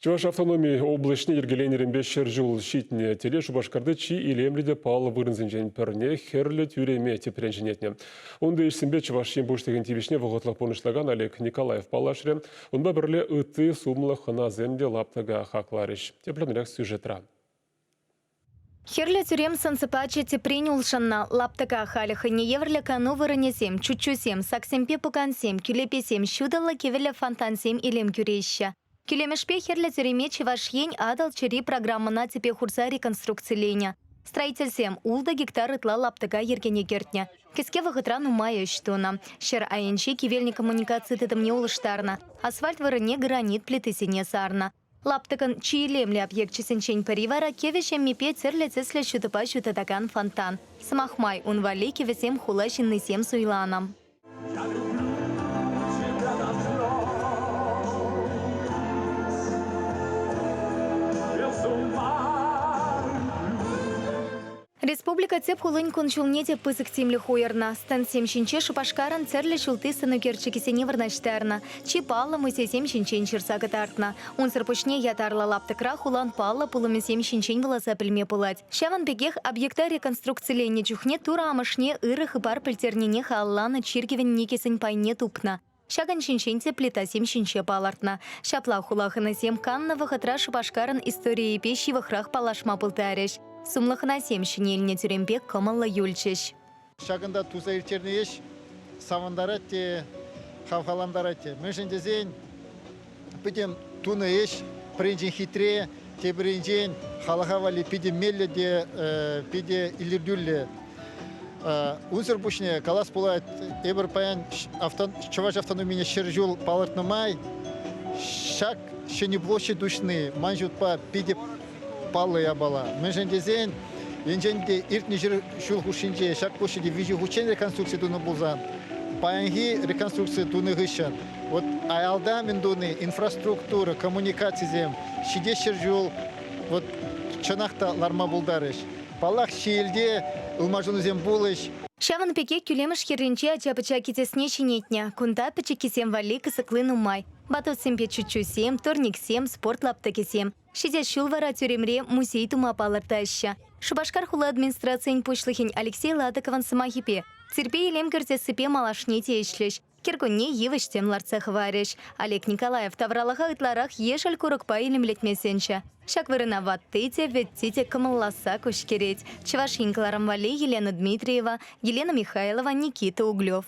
Чӑваш автономи облаҫне йӗркеленӗренпе 100 ҫул ҫитнӗ тӗле Шупашкарти чи илемлӗ те паллӑ вырӑнсенчен пӗрне Хӗрлӗ тӳреме тӗпрен ҫӗнетнӗ. Унти ӗҫсемпе Чӑваш Ен Пуҫлӑхӗн тивӗҫне вӑхӑтлӑх пурнӑҫлакан Олег Николаев паллашрӗ. Унпа пӗрле ытти сумлӑ хӑнасем те лаптӑка хакларӗҫ. Тӗплӗнрех сюжетра. Хӗрлӗ тӳрем сӑн-сӑпачӗ тӗпрен улшӑннӑ. Лаптӑка халӗ хӑйне евӗрлӗ кану вырӑнӗсем, чуччусем, саксемпе пукансем, кӳлепесем, ҫутӑллӑ кивӗллӗ фонтансем илем кӳреҫҫӗ. Кӳлемӗшпе Хӗрлӗ тӳреме Чӑваш Ен Атӑл чӗри программӑна тӗпе хурса реконструкциленӗ. Строительсем ултӑ гектар ытла лаптӑка йӗркене кӗртнӗ. Кӗске вӑхӑтра нумай ӗҫ тунӑ. Ҫӗр айӗнчи кивелнӗ коммуникаци тытӑмне улӑштарнӑ, асфальт вырӑнне гранит плитисене сарнӑ. Лаптӑкӑн чи илемлӗ объекчӗсенчен пӗри вара кӗвӗ ҫеммипе тӗрлӗ тӗслӗ ҫутӑпа ҫутатакан фонтан. Сӑмах май, ун валли кӗвӗсем хула ҫыннисем суйланӑ. Республика тӗп хулин кун-ҫулне те пысӑк тимлӗх уйӑрнӑ. Стендсем ҫинче Шупашкарӑн тӗрлӗ ҫулти сӑнӳкерчӗкӗсене вырнаҫтарнӑ, чи паллӑ музейсем ҫинчен ҫырса кӑтартнӑ. Унсӑр пуҫне ятарлӑ лаптӑкра хулан паллӑ пулӑмӗсем ҫинчен вуласа пӗлме пулать. Ҫавӑн пекех объекта реконструкциленӗ чухне Турӑ Амӑшне ырӑ хыпар пӗлтернине халалланӑ чиркӗвӗн никӗсӗн пайне тупнӑ. Ҫакӑн ҫинчен те плитасем ҫинче палӑртнӑ. Ҫапла хула хӑнисем каннӑ вӑхӑтра Шупашкарӑн историйӗпе ҫывӑхрах паллашма пултарӗҫ. Сумлӑ хӑнасем ҫӗнелнӗ тӳремпе кӑмӑллӑ юлчӗҫ. Ҫакӑнта туса ирттернӗ ӗҫ савӑнтарать те, хавхалантарать те. Мӗншӗн тесен пӗтӗм тунӑ ӗҫ пӗринчен хитре, тепӗринчен халӑха валли питӗ меллӗ те питӗ илӗртӳллӗ. Унсӑр пуҫне калас пулать, эпир паян Чӑваш автономине 100 ҫул палӑртнӑ май ҫак ҫӗнӗ площадь уҫни ман шутпа питӗ паллӑ япала. Мӗншӗн тесен енчен те иртнӗ ҫул хушшинче ҫак площаде виҫӗ хутчен реконструкци тунӑ пулсан, паянхи реконструкци тунӑ хыҫҫӑн вот аялта мӗн туни, инфраструктура, коммуникацисем ҫитес 100 ҫул вот чӑнах та ларма пултарӗҫ. Паллах, ҫиелте ылмашӑнусем пулӗҫ. Ҫавӑн пекех кӳлемӗш хӗрринчи ача-пӑча кӗтесне ҫӗнетнӗ. Кунта пӗчӗккисем валли кӑсӑкли нумай. Батутсемпе чуччусем, турниксем, спорт лаптӑкӗсем. Ҫитес ҫул вара тӳремре музей тума палӑртаҫҫӗ. Шупашкар хула администрацийӗн пуҫлӑхӗн Алексей Ладыковӑн сӑмахӗпе, тирпей-илем кӗртессипе малашне те ӗҫлӗҫ. Кӗркунне йывӑҫ-тӗм лартса хӑварӗҫ. Олег Николаев тавралӑха ытларах ешӗл курӑкпа илемлетме сӗнчӗ. Ҫак вырӑна ватти те, вӗтти те кӑмӑлласса куҫ кӗрет. Чӑваш Ен кӑларӑм валли Елена Дмитриева, Елена Михайлова, Никита Углев.